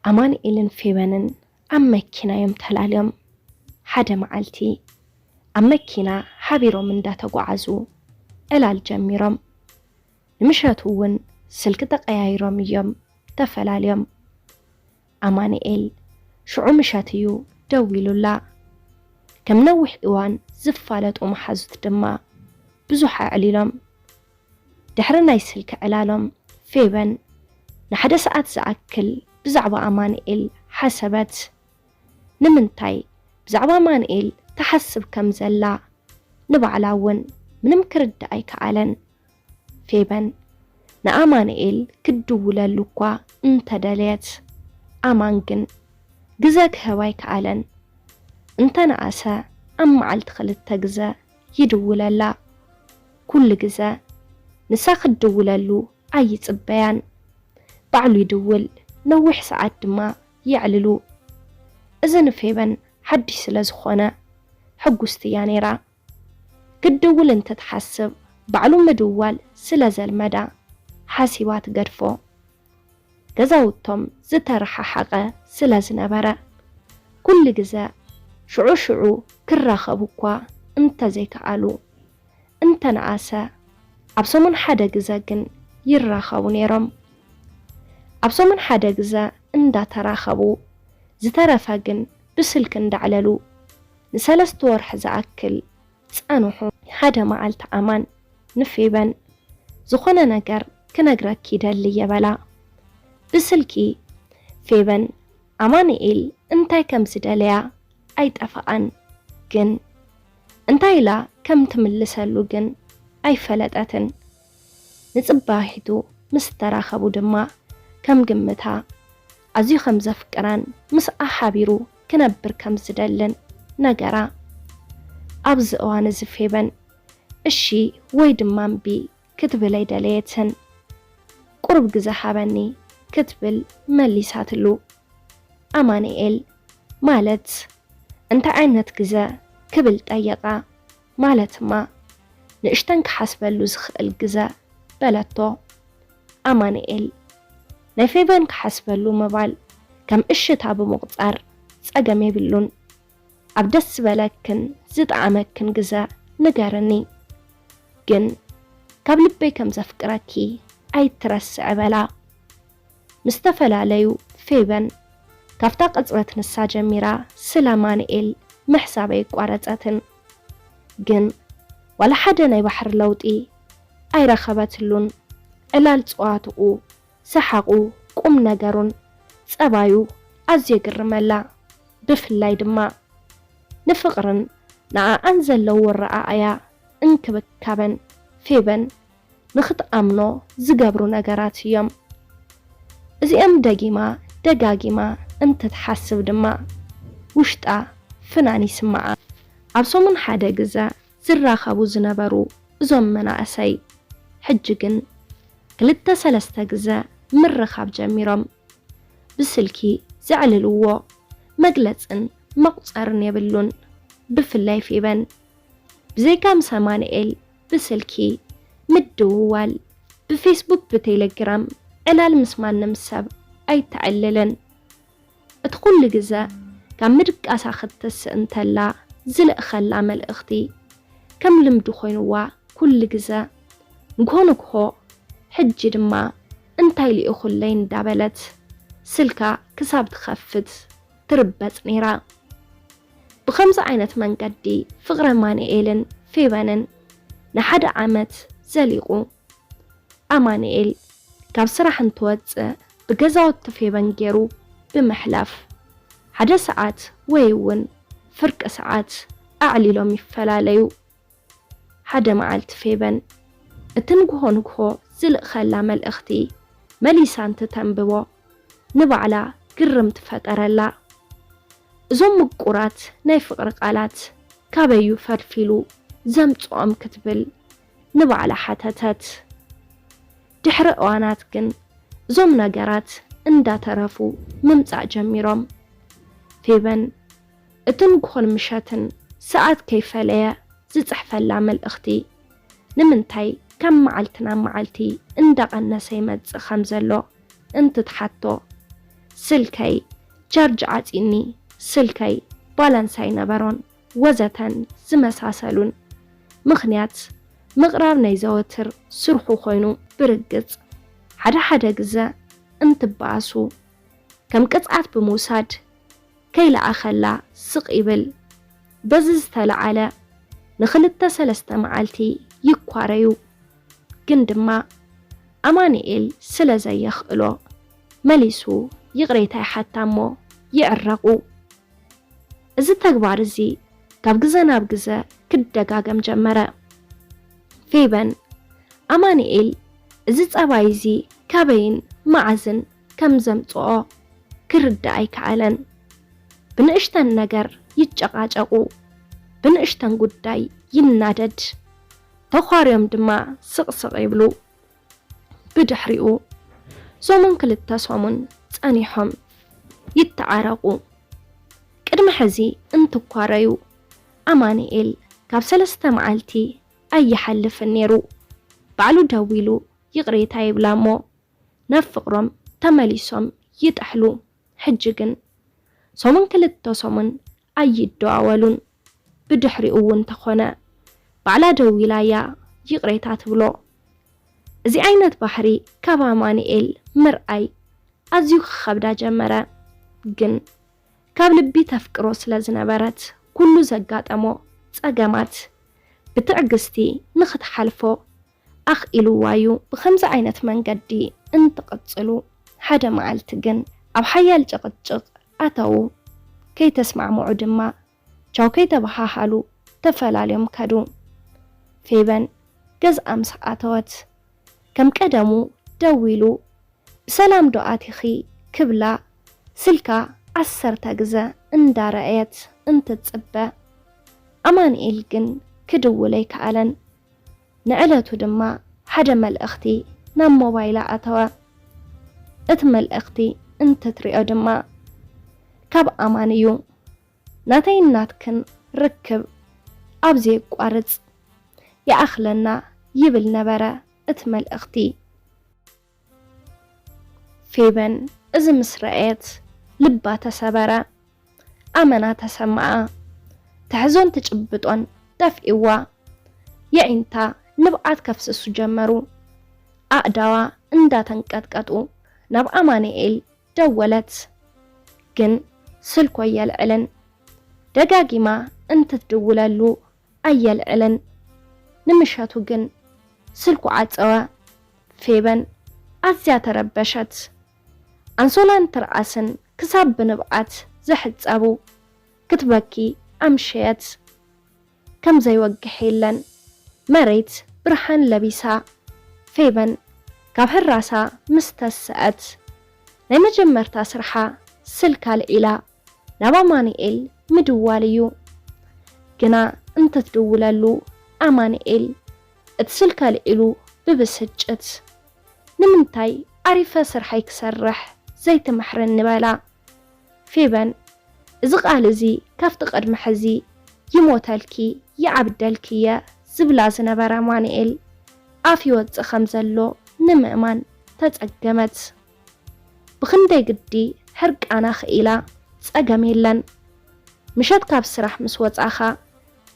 ኣማንኤልን ፌበንን ኣብ መኪና እዮም ተላልዮም። ሓደ መዓልቲ ኣብ መኪና ሓቢሮም እንዳተጓዓዙ ዕላል ጀሚሮም። ንምሸቱ እውን ስልኪ ተቐያይሮም እዮም ተፈላልዮም። ኣማንኤል ሽዑ ምሸት እዩ ደዊሉላ። ከም ነዊሕ እዋን ዝፋለጡ መሓዙት ድማ ብዙሕ ኣዕሊሎም። ድሕሪ ናይ ስልኪ ዕላሎም ፌበን ንሓደ ሰዓት ዝኣክል ብዛዕባ ኣማንኤል ሓሰበት። ንምንታይ ብዛዕባ ኣማንኤል ትሓስብ ከም ዘላ ንባዕላ እውን ምንም ክርዳእ ኣይከኣለን። ፌበን ንኣማንኤል ክትድውለሉ እኳ እንተደለየት፣ ኣማን ግን ግዘ ክህብ ኣይከኣለን። እንተነኣሰ ኣብ መዓልቲ ክልተ ግዘ ይድውለላ። ኩሉ ግዘ ንሳ ክትድውለሉ ኣይጽበያን። ባዕሉ ይድውል፣ ነዊሕ ሰዓት ድማ የዕልሉ። እዚ ንፌበን ሓድሽ ስለ ዝኾነ ሕጉስቲ እያ ነይራ። ክትድውል እንትትሓስብ ባዕሉ ምድዋል ስለ ዘልመዳ ሓሲባ ትገድፎ። ገዛውቶም ዝተረሓሓቐ ስለ ዝነበረ ኩሉ ግዘ ሽዑ ሽዑ ክራኸቡ እኳ እንተዘይከኣሉ፣ እንተነኣሰ ኣብ ሰሙን ሓደ ግዘ ግን ይራኸቡ ነይሮም። ኣብ ሰሙን ሓደ ግዘ እንዳተራኸቡ፣ ዝተረፈ ግን ብስልኪ እንዳዕለሉ ንሰለስተ ወርሒ ዝኣክል ጸንሑ። ሓደ መዓልቲ ኣማን ንፌበን ዝኾነ ነገር ክነግረኪ ይደሊ እየ በላ። ብስልኪ ፌበን ኣማንኤል እንታይ ከም ዝደለያ ኣይጠፍኣን፣ ግን እንታይ ኢላ ከም ትምልሰሉ ግን ኣይፈለጠትን። ንጽባሒቱ ምስ ተራኸቡ ድማ ከም ግምታ ኣዝዩ ከም ዘፍቅራን ምስኣ ሓቢሩ ክነብር ከም ዝደልን ነገራ። ኣብዚ እዋን እዚ ፌበን እሺ ወይ ድማ እምቢ ክትብል ኣይደለየትን። ቁሩብ ግዘ ሃበኒ ክትብል መሊሳትሉ። ኣማንኤል ማለት እንታይ ዓይነት ግዘ ክብል ጠየቃ። ማለትማ ንእሽተን ክሓስበሉ ዝኽእል ግዘ በለቶ። ኣማንኤል ናይ ፌበን ክሓስበሉ ምባል ከም እሽታ ብምቑጻር ጸገም የብሉን። ኣብ ደስ ዝበለክን ዝጠዓመክን ግዘ ንገርኒ፣ ግን ካብ ልበይ ከም ዘፍቅረኪ ኣይትረስዒ በላ። ምስ ተፈላለዩ ፌበን ካብታ ቅጽበት ንሳ ጀሚራ ስለ ኣማንኤል ምሕሳብ ኣይቋረጸትን። ግን ዋላ ሓደ ናይ ባሕሪ ለውጢ ኣይረኸበትሉን። ዕላል ጸዋትኡ፣ ሰሓቑ፣ ቁም ነገሩን ጸባዩ ኣዝዩ የግርመላ። ብፍላይ ድማ ንፍቕርን ንዓኣን ዘለዎ ኣረኣእያ እንክብካበን ፌበን ንኽትኣምኖ ዝገብሩ ነገራት እዮም። እዚኦም ደጊማ ደጋጊማ እንትትሓስብ ድማ ውሽጣ ፍናን ይስምዓ። ኣብ ሰሙን ሓደ ግዘ ዝራኸቡ ዝነበሩ እዞም መናእሰይ ሕጂ ግን ክልተ ሰለስተ ግዘ ምርኻብ ጀሚሮም። ብስልኪ ዘዕልልዎ መግለጽን መቑጸርን የብሉን። ብፍላይ ፌበን ብዘይካ ምስ ኣማንኤል ብስልኪ ምድውዋል፣ ብፌስቡክ ብቴሌግራም ዕላል ምስ ማንም ሰብ ኣይተዕልልን። እቲ ኩሉ ግዘ ካብ ምድቃሳ ክትስእ እንተላ ዝልእኸላ መልእኽቲ ከም ልምዲ ኮይንዋ ኩሉ ግዘ ንግሆ ንግሆ ሕጂ ድማ እንታይ ልኢኹለይ እንዳበለት ስልካ ክሳብ ትኸፍት ትርበጽ ነይራ። ብኸምዚ ዓይነት መንገዲ ፍቕሪ ኣማንኤልን ፌበንን ንሓደ ዓመት ዘሊቑ። ኣማንኤል ካብ ስራሕ እንትወጽእ ብገዛውቲ ፌበን ገይሩ ብምሕላፍ ሓደ ሰዓት ወይ እውን ፍርቂ ሰዓት ኣዕሊሎም ይፈላለዩ። ሓደ መዓልቲ ፌበን እቲ ንግሆ ንግሆ ዝልእኸላ መልእኽቲ መሊሳ እንትተንብቦ ንባዕላ ግርም ትፈጠረላ። እዞም ምቁራት ናይ ፍቕሪ ቃላት ካበዩ ፈልፊሉ ዘምጽኦም ክትብል ንባዕላ ሓተተት። ድሕሪ እዋናት ግን እዞም ነገራት እንዳተረፉ ምምጻእ ጀሚሮም። ፌበን እቲ ንግሆን ምሸትን ሰዓት ከይፈለየ ዝጽሕፈላ መልእኽቲ ንምንታይ ካብ መዓልቲ ናብ መዓልቲ እንዳቐነሰ ይመጽእ ከም ዘሎ እንትትሓቶ፣ ስልከይ ቻርጅ ዓጺኒ፣ ስልከይ ባላንስ ኣይነበሮን፣ ወዘተን ዝመሳሰሉን ምኽንያት ምቕራብ ናይ ዘወትር ስርሑ ኮይኑ ብርግጽ፣ ሓደ ሓደ ግዘ እንትበኣሱ ከም ቅጽዓት ብምውሳድ ከይለኣኸላ ስቕ ይብል። በዚ ዝተለዓለ ንኽልተ ሰለስተ መዓልቲ ይኳረዩ። ግን ድማ ኣማኑኤል ስለ ዘየኽእሎ መሊሱ ይቕሬታ ይሓታ እሞ ይዕረቑ። እዚ ተግባር እዚ ካብ ግዘ ናብ ግዘ ክደጋገም ጀመረ። ፌበን፣ ኣማኑኤል እዚ ጸባይ እዚ ካበይን መዓዝን ከም ዘምጽኦ ክርዳእ ኣይከኣለን። ብንእሽተን ነገር ይጨቃጨቁ፣ ብንእሽተን ጉዳይ ይናደድ። ተዃርዮም ድማ ስቕስቕ ይብሉ። ብድሕሪኡ ሰሙን ክልተ ሰሙን ጸኒሖም ይተዓረቁ። ቅድሚ ሕዚ እንትኳረዩ ኣማኑኤል ካብ ሰለስተ መዓልቲ ኣይሓልፍን ነይሩ። ባዕሉ ደዊሉ ይቕሬታ ይብላ እሞ ናብ ፍቕሮም ተመሊሶም ይጥሕሉ። ሕጂ ግን ሰሙን ክልተ ሰሙን ኣይደዋወሉን። ብድሕሪኡ እውን ተኾነ ባዕላ ደዊላ እያ ይቕሬታ ትብሎ። እዚ ዓይነት ባህሪ ካብ ኣማኑኤል ምርኣይ ኣዝዩ ክኸብዳ ጀመረ። ግን ካብ ልቢ ተፍቅሮ ስለ ዝነበረት ኩሉ ዘጋጠሞ ጸገማት ብትዕግስቲ ንኽትሓልፎ ኣኽኢልዋ እዩ። ብኸምዚ ዓይነት መንገዲ እንትቕጽሉ ሓደ መዓልቲ ግን ኣብ ሓያል ጭቕጭቕ ኣተዉ። ከይተስማዕምዑ ድማ ቻው ከይተበሃሃሉ ተፈላልዮም ከዱ። ፌበን ገዝኣ ምስ ኣተወት ከም ቀደሙ ደዊሉ ብሰላም ዶ ኣቲኺ ክብላ ስልካ ዓሰርተ ግዘ እንዳረኣየት እንትጽበ ኣማኑኤል ግን ክድውል ኣይከኣለን። ንዕለቱ ድማ ሓደ መልእኽቲ ናብ ሞባይላ ኣተወ። እቲ መልእኽቲ እንትትሪኦ ድማ ካብ ኣማን እዩ። ናተይን ናትክን ርክብ ኣብ ዘየቋርጽ ይኣኽለና ይብል ነበረ እቲ መልእኽቲ። ፌበን እዚ ምስ ረኣየት ልባ ተሰበረ። ኣመና ተሰማኣ። ትሕዞን ትጭብጦን ጠፍኢዋ። የዒንታ ንብዓት ከፍስሱ ጀመሩ። ኣእዳዋ እንዳተንቀጥቀጡ ናብ ኣማኑኤል ደወለት። ግን ስልኩ ኣየልዕልን። ደጋጊማ እንትትድውለሉ ኣየልዕልን። ንምሸቱ ግን ስልኩ ዓጸወ። ፌበን ኣዝያ ተረበሸት። ኣንሶላን ትርኣስን ክሳብ ብንብዓት ዝሕጸቡ ክትበኪ ኣምሸየት። ከም ዘይወግሕ የለን። መሬት ብርሃን ለቢሳ። ፌበን ካብ ህራሳ ምስ ተስአት ናይ መጀመርታ ስርሓ ስልካ ኣልዒላ ናብ ኣማኑኤል ምድዋል እዩ። ግና እንትትድውለሉ ኣማኑኤል እቲ ስልኪ ኣልዒሉ ብብስጭት፣ "ንምንታይ ዓሪፈ ስርሐይ ክሰርሕ ዘይትምሕርኒ?" በላ። ፌበን፣ እዚ ቃል እዚ ካብቲ ቅድሚ ሕዚ "ይሞተልኪ ይዓብደልኪ እየ" ዝብላ ዝነበረ ኣማኑኤል ኣፍ ይወጽእ ከም ዘሎ ንምእማን ተጸገመት። ብኽንደይ ግዲ ሕርቃና ክኢላ፣ ጸገም የለን። ምሸት ካብ ስራሕ ምስ ወጻኻ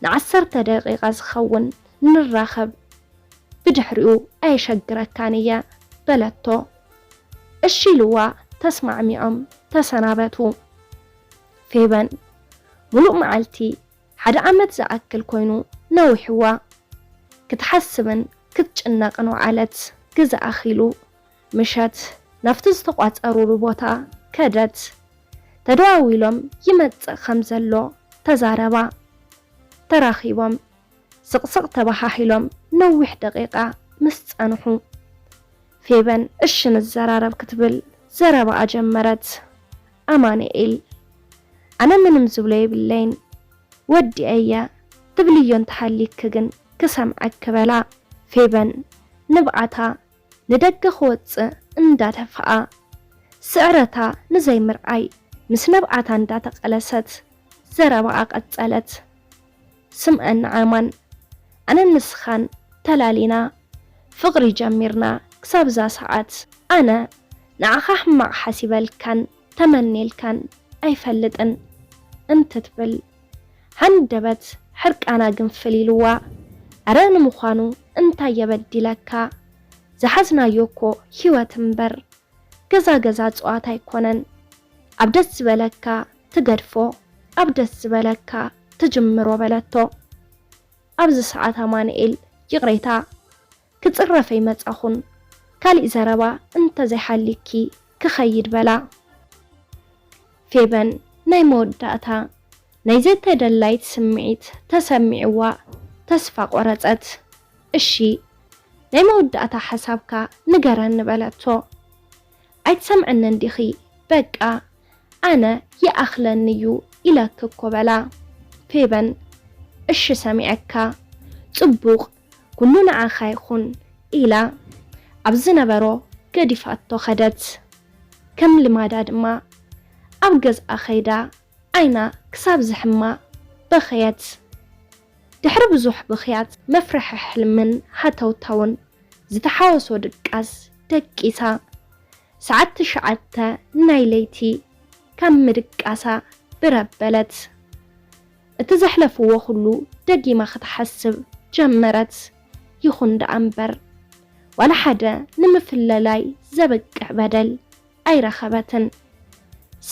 ንዓሰርተ ደቂቓ ዝኸውን ንራኸብ፣ ብድሕሪኡ ኣየሸግረካን እየ በለቶ። እሺ ኢልዋ ተስማዕሚዖም ተሰናበቱ። ፌበን ሙሉእ መዓልቲ ሓደ ዓመት ዝኣክል ኮይኑ ነዊሕዋ። ክትሓስብን ክትጭነቕን ወዓለት። ግዘ ኣኺሉ ምሸት ናብቲ ዝተቋጸሩሉ ቦታ ከደት። ተደዋዊሎም ይመጽእ ከም ዘሎ ተዛረባ። ተራኺቦም ስቕስቕ ተበሃሂሎም ነዊሕ ደቂቓ ምስ ጸንሑ፣ ፌበን እሺ ንዘራረብ ክትብል ዘረባኣ ጀመረት። ኣማኑኤል፣ ኣነ ምንም ዝብሎ የብለይን፣ ወዲኤ እየ፣ ትብልዮ እንተሃሊኪ ግን ክሰምዐኪ በላ። ፌበን ንብዓታ ንደገ ክወጽእ እንዳደፍኣ፣ ስዕረታ ንዘይምርኣይ ምስ ንብዓታ እንዳተቐለሰት ዘረባኣ ቀጸለት። ስምዐኒ ኣማን፣ ኣነን ንስኻን ተላሊና ፍቕሪ ጀሚርና ክሳብ እዛ ሰዓት ኣነ ንዓኻ ሕማቕ ሓሲበልካን ተመኔልካን ኣይፈልጥን እንትትብል ሃንደበት ሕርቃና ግንፍል ኢልዋ። ኣረ ንምዃኑ እንታይ የበዲለካ? ዝሓዝናዮ እኮ ህይወት እምበር ገዛ ገዛ ጸዋታ ኣይኮነን። ኣብ ደስ ዝበለካ ትገድፎ፣ ኣብ ደስ ዝበለካ ትጅምሮ በለቶ። ኣብዚ ሰዓት ኣማኑኤል ይቕሬታ ክጽረፈ ይመጻኹን፣ ካሊእ ዘረባ እንተዘይሃልይኪ ክኸይድ በላ። ፌበን ናይ መወዳእታ ናይ ዘይተደላይት ስምዒት ተሰሚዕዋ ተስፋ ቆረጸት። እሺ ናይ መወዳእታ ሓሳብካ ንገረኒ በለቶ። ኣይትሰምዕንን ዲኺ? በቃ ኣነ ይኣኽለኒ እዩ ኢለኪ እኮ በላ። ፌበን እሺ ሰሚዐካ፣ ጽቡቕ፣ ኩሉ ንዓኻ ይኹን ኢላ ኣብ ዝነበሮ ገዲፋቶ ኸደት። ከም ልማዳ ድማ ኣብ ገዝኣ ኸይዳ ዓይና ክሳብ ዝሕማ በኸየት። ድሕሪ ብዙሕ ብኽያት፣ መፍርሒ ሕልምን ሃተውተውን ዝተሓወሶ ድቃስ ደቂሳ። ሰዓት ትሽዓተ ናይ ለይቲ ካብ ምድቃሳ ብር ኣበለት። እቲ ዘሕለፍዎ ኩሉ ደጊማ ክትሓስብ ጀመረት። ይኹን ደኣ እምበር ዋላ ሓደ ንምፍልላይ ዘብቅዕ በደል ኣይረኸበትን።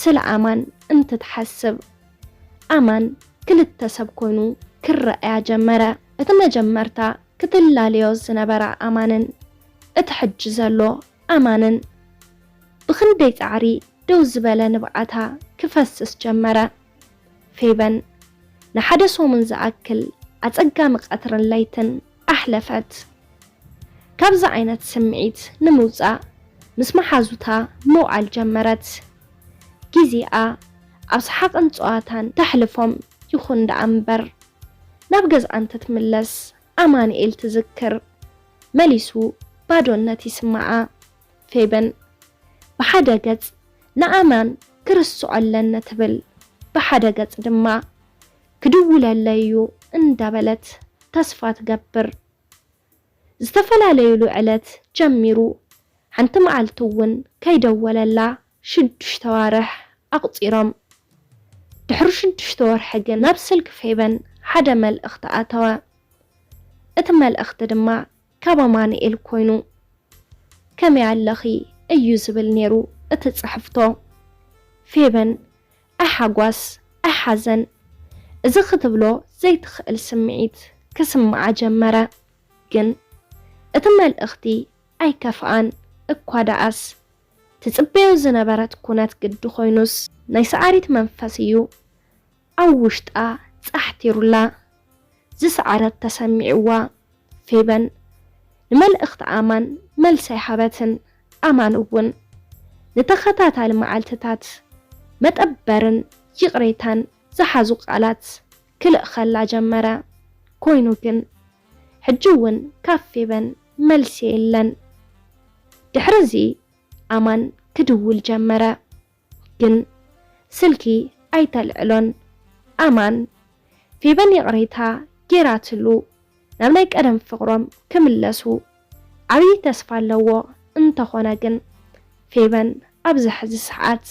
ስለ ኣማን እንትትሓስብ ኣማን ክልተ ሰብ ኮይኑ ክረኣያ ጀመረ። እቲ መጀመርታ ክትላለዮ ዝነበራ ኣማንን እቲ ሕጂ ዘሎ ኣማንን ብኽንደይ ጻዕሪ ደው ዝበለ ንብዓታ ክፈስስ ጀመረ። ፌበን ንሓደ ሰሙን ዝኣክል ኣጸጋሚ ቀትርን ለይትን ኣሕለፈት። ካብዚ ዓይነት ስምዒት ንምውጻእ ምስ መሓዙታ ምውዓል ጀመረት። ግዜኣ ኣብ ሰሓቕን ጸዋታን ተሕልፎም። ይኹን ደኣ እምበር ናብ ገዝኣ እንትትምለስ ኣማኑኤል ትዝክር። መሊሱ ባዶነት ይስምዓ። ፌበን ብሓደ ገጽ ንኣማን ክርስዖ ኣለኒ ትብል፣ ብሓደ ገጽ ድማ ክድውለለይ እዩ እንዳበለት ተስፋ ትገብር። ዝተፈላለዩሉ ዕለት ጀሚሩ ሓንቲ መዓልቲ እውን ከይደወለላ ሽዱሽተ ኣዋርሕ ኣቑጺሮም። ድሕሪ ሽዱሽተ ወርሒ ግን ናብ ስልኪ ፌበን ሓደ መልእኽቲ ኣተወ። እቲ መልእኽቲ ድማ ካብ ኣማኑኤል ኮይኑ፣ ከመይ ኣለኺ እዩ ዝብል ነይሩ እቲ ጽሕፍቶ። ፌበን ኣይ ሓጓስ ኣይ ሓዘን፣ እዚ ክትብሎ ዘይትኽእል ስምዒት ክስምዓ ጀመረ። ግን እቲ መልእኽቲ ኣይከፍኣን። እኳ ደኣስ ትጽበዮ ዝነበረት ኩነት ግዲ ኮይኑስ፣ ናይ ሰዓሪት መንፈስ እዩ ኣብ ውሽጣ ጻሕቲሩላ። ዝሰዓረት ተሰሚዕዋ። ፌበን ንመልእኽቲ ኣማን መልሲ ኣይሃበትን። ኣማን እውን ንተኸታታሊ መዓልትታት መጠበርን ይቕሬታን ዝሓዙ ቃላት ክልእኸላ ጀመረ። ኮይኑ ግን ሕጂ እውን ካብ ፌበን መልሲ የለን። ድሕሪ እዚ ኣማን ክድውል ጀመረ። ግን ስልኪ ኣይተልዕሎን። ኣማን ፌበን ይቕሬታ ጌራትሉ ናብ ናይ ቀደም ፍቕሮም ክምለሱ ዓብዪ ተስፋ ኣለዎ። እንተኾነ ግን ፌበን ኣብዚ ሕዚ ሰዓት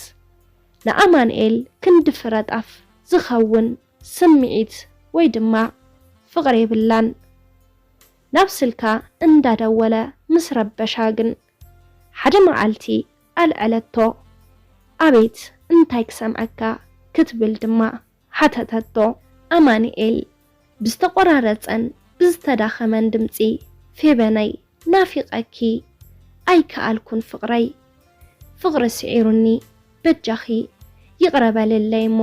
ንኣማኑኤል ክንዲ ፍረ ጣፍ ዝኸውን ስምዒት ወይ ድማ ፍቕሪ የብላን። ናብ ስልካ እንዳደወለ ምስ ረበሻ ግን ሓደ መዓልቲ ኣልዐለቶ። ኣቤት እንታይ ክሰምዐካ ክትብል ድማ ሓተተቶ። ኣማኑኤል ብዝተቖራረጸን ብዝተዳኸመን ድምጺ፣ ፌበነይ ናፊቐኪ ኣይከኣልኩን ፍቕረይ፣ ፍቕሪ ስዒሩኒ፣ በጃኺ ይቕረ በልለይ እሞ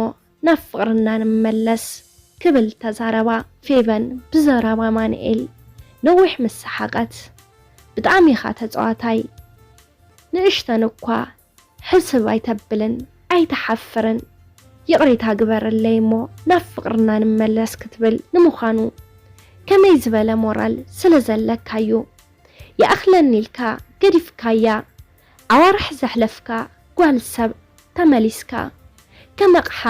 ናብ ፍቕርና ንመለስ ክብል ተዛረባ። ፌበን ብዘረባ ኣማኑኤል ነዊሕ ምስ ሰሓቐት፣ ብጣዕሚ ኢኻ ተጻዋታይ፣ ንእሽተን እኳ ሕስብ ኣይተብልን ኣይትሓፍርን፣ ይቕሬታ ግበርለይ እሞ ናብ ፍቕርና ንመለስ ክትብል ንምዃኑ ከመይ ዝበለ ሞራል ስለ ዘለካ'ዩ? ይኣኽለኒ ኢልካ ገዲፍካያ ኣዋርሕ ዘሕለፍካ ጓል ሰብ ተመሊስካ ከም ኣቕሓ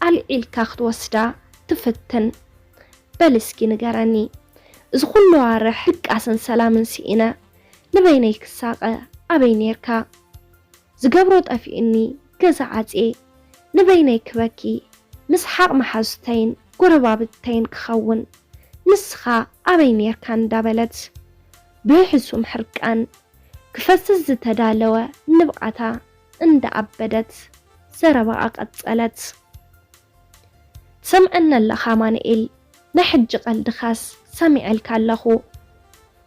ኣልዒልካ ክትወስዳ ትፍትን። በል እስኪ ንገረኒ፣ እዚ ኩሉ ኣዋርሕ ድቃስን ሰላምን ስኢነ ንበይነይ ክሳቐ ኣበይ ኔርካ? ዝገብሮ ጠፊኡኒ ገዛ ዓጽየ ንበይነይ ክበኪ፣ ምስሓቕ መሓዙተይን ጎረባብተይን ክኸውን፣ ንስኻ ኣበይ ኔርካ እንዳበለት ብሕሱም ሕርቃን ክፈስስ ዝተዳለወ ንብዓታ እንዳኣበደት ዘረባኣ ቀጸለት። ትሰምዐኒ ኣለኻ ኣማኑኤል፣ ናይ ሕጂ ቀልድኻስ ሰሚዐልካ ኣለኹ።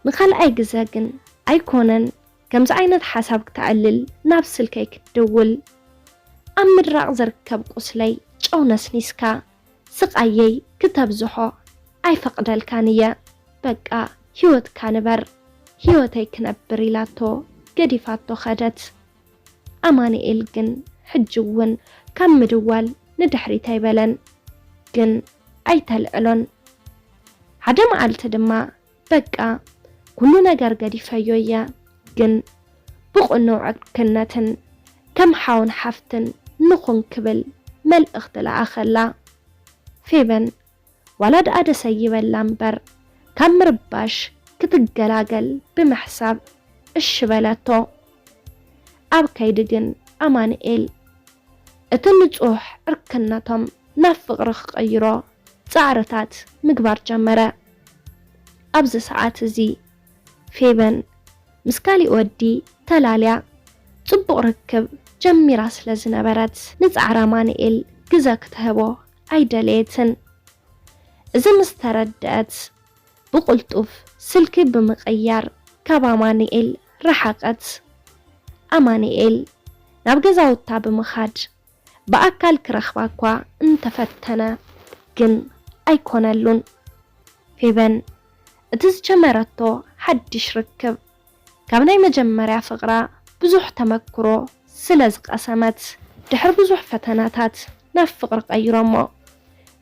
ንኻልኣይ ግዘ ግን ኣይኮነን ከምዚ ዓይነት ሓሳብ ክተዕልል ናብ ስልከይ ክትድውል። ኣብ ምድራቕ ዝርከብ ቁስለይ ጨው ነስኒስካ ስቓየይ ክተብዝሖ ኣይፈቕደልካን እየ። በቃ ህይወትካ ንበር፣ ህይወተይ ክነብር ኢላቶ ገዲፋቶ ኸደት። ኣማኑኤል ግን ሕጂ እውን ካብ ምድዋል ንድሕሪት ኣይበለን። ግን ኣይተልዕሎን። ሓደ መዓልቲ ድማ በቃ ኩሉ ነገር ገዲፈዮ እየ፣ ግን ብቕኑዕ ዕርክነትን ከም ሓውን ሓፍትን ንኹን ክብል መልእኽቲ ለኣኸላ። ፌበን ዋላ ደኣ ደሰ ይበላ እምበር ካብ ምርባሽ ክትገላገል ብምሕሳብ እሺ በለቶ። ኣብ ከይዲ ግን ኣማኑኤል እቲ ንጹሕ ዕርክነቶም ናብ ፍቕሪ ክቕይሮ ጻዕርታት ምግባር ጀመረ። ኣብዚ ሰዓት እዚ ፌበን ምስ ካሊእ ወዲ ተላልያ ጽቡቕ ርክብ ጀሚራ ስለ ዝነበረት ንጻዕሪ ኣማኑኤል ግዘ ክትህቦ ኣይደለየትን። እዚ ምስ ተረድአት ብቕልጡፍ ስልኪ ብምቕያር ካብ ኣማኑኤል ረሓቐት። ኣማኑኤል ናብ ገዛውታ ብምኻድ ብኣካል ክረኽባ እኳ እንተፈተነ ግን ኣይኮነሉን። ፌበን እቲ ዝጀመረቶ ሓድሽ ርክብ ካብ ናይ መጀመርያ ፍቕራ ብዙሕ ተመክሮ ስለ ዝቐሰመት ድሕሪ ብዙሕ ፈተናታት ናብ ፍቕሪ ቀይሮሞ።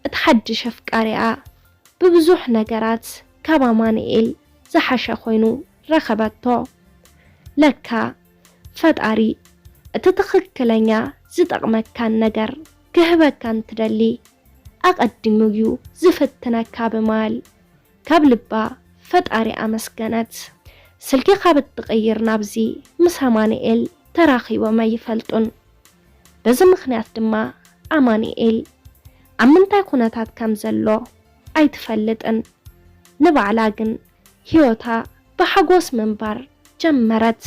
እቲ ሓድሽ ኣፍቃሪኣ ብብዙሕ ነገራት ካብ ኣማኑኤል ዝሓሸ ኮይኑ ረኸበቶ። ለካ ፈጣሪ እቲ ትኽክለኛ ዝጠቕመካን ነገር ክህበካ እንትደሊ ኣቐዲሙ እዩ ዝፍትነካ ብምባል ካብ ልባ ፈጣሪ ኣመስገነት። ስልኪ ካብ እትቕይር ናብዚ ምስ ኣማኑኤል ተራኺቦም ኣይፈልጡን። በዚ ምኽንያት ድማ ኣማኑኤል ኣብ ምንታይ ኩነታት ከም ዘሎ ኣይትፈልጥን። ንባዕላ ግን ህይወታ ብሓጎስ ምንባር ጀመረት።